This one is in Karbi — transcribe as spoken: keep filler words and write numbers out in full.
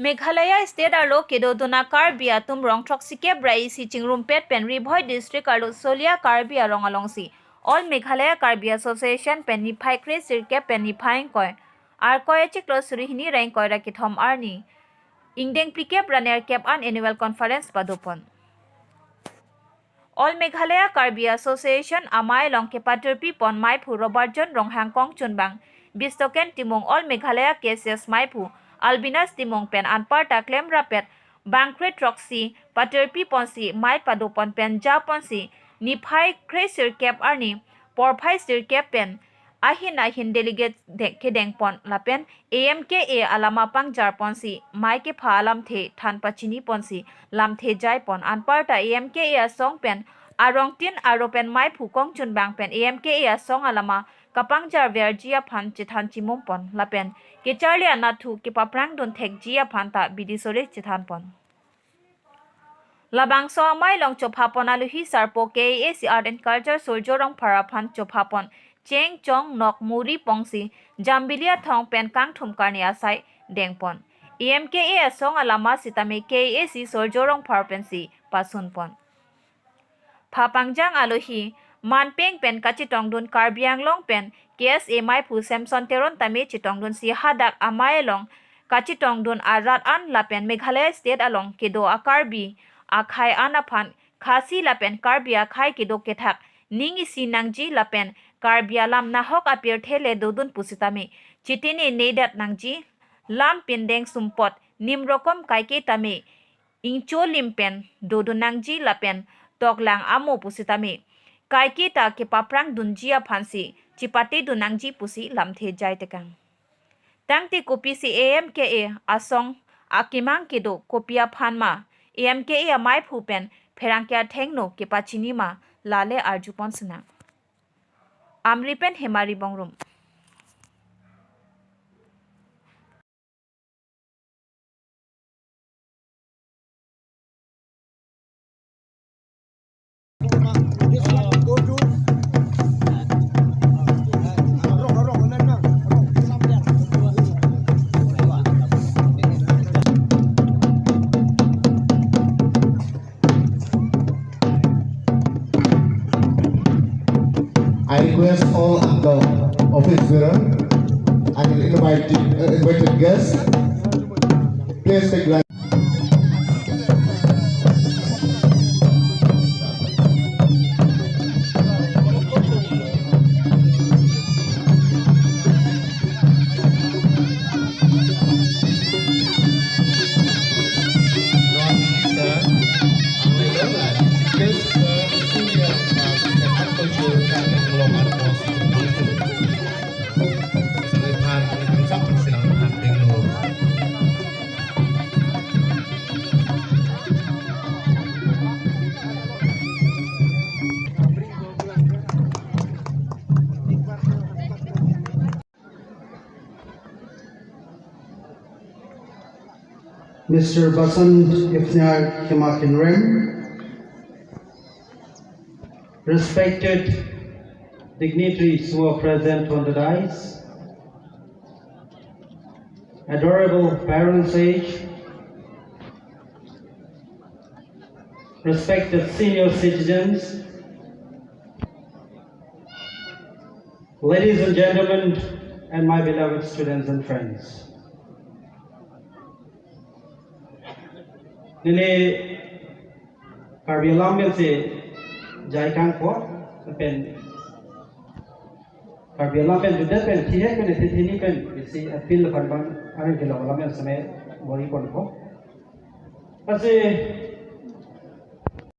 Meghalaya State arlo kedodun a-Karbi atum rong throksikep ra isi chingrumpet pen Ri Bhoi District arlo Solia Karbi arong alongsi All Meghalaya Karbi Association pen niphai kresirkep pen niphai ingkoi, Arkoi achiklo suri hini ra ingkoi ra kethom arni ingdeng phlikep ra nerkep an Annual Conference padopon. All Meghalaya Karbi Association amei along kepatirpi pon meiphu Robert John Ronghang kongchunbang Bistoken Timung, All Meghalaya K S S meiphu Albinus Timung pen anparta klemrapet bangkre throksi patirpi ponsi mei padopon pen japonsi niphai kresirkep arni porphai sirkep pen ahin ahin delegate de-, kedengpon lapen A M K A alama pangjarponsi mei kepha alamthe than pachiniponsi lamthe jaipon. Anparta A M K A asong pen arongtin aro pen meiphu kongchunbang pen A M K A asong alama kapangjarverji aphan chethan chimumpon lapen kecharli anatthu kepaprangdun thekji aphan ta bidi sore chethanpon. Labangso amei along chophapon alohi sarpo K A A C Art and Culture Surjo Rongphar aphan chophapon cheng chong nok muri pongsi jambili athong pen kangthum karni asai dengpon. A M K A asong alama sitame K A A C Surjo Rongphar pensi pasunpon. Phapangjang alohi manpeng pen kachetongdun Karbi Anglong pen K S A meiphu Samson Teron tame chetongdunsi hadak amei along kachetongdun arat an lapen Meghalaya State along kedo a-Karbi akhei an aphan Khasi lapen Karbi akhei kedo kethak ning isi nangji lapen Karbi alam nahok apirthe le dodun pusitame chitini nedet nangji, lam pindeng sumpot nimrokom kaike tame ingcholim pen dodun nangji lapen toklang amo pusitame kaike ta kepaprangdunji aphansi chepatedun nangji pusi lamthe jaitekang. Tangte kopisi A M K A asong akemang kedo kopi aphan ma A M K A ameiphu pen pherangke athengno kepachini ma lale arjupon sinang. Amri pen Hemari Bongrung. I request all uncle, office bearer, and invited, uh, invited guests, please take Mister Basant Ifnya Khemakinrem, respected dignitaries who are present on the dais, adorable parents age, respected senior citizens, ladies and gentlemen, and my beloved students and friends. Neli Karbi alam pensi jaikangpo, pen Karbi alam pen juda pen thihek pen thithini pen isi appeal aphan bang aring kelong alam pen seme bori ponpo. Lasi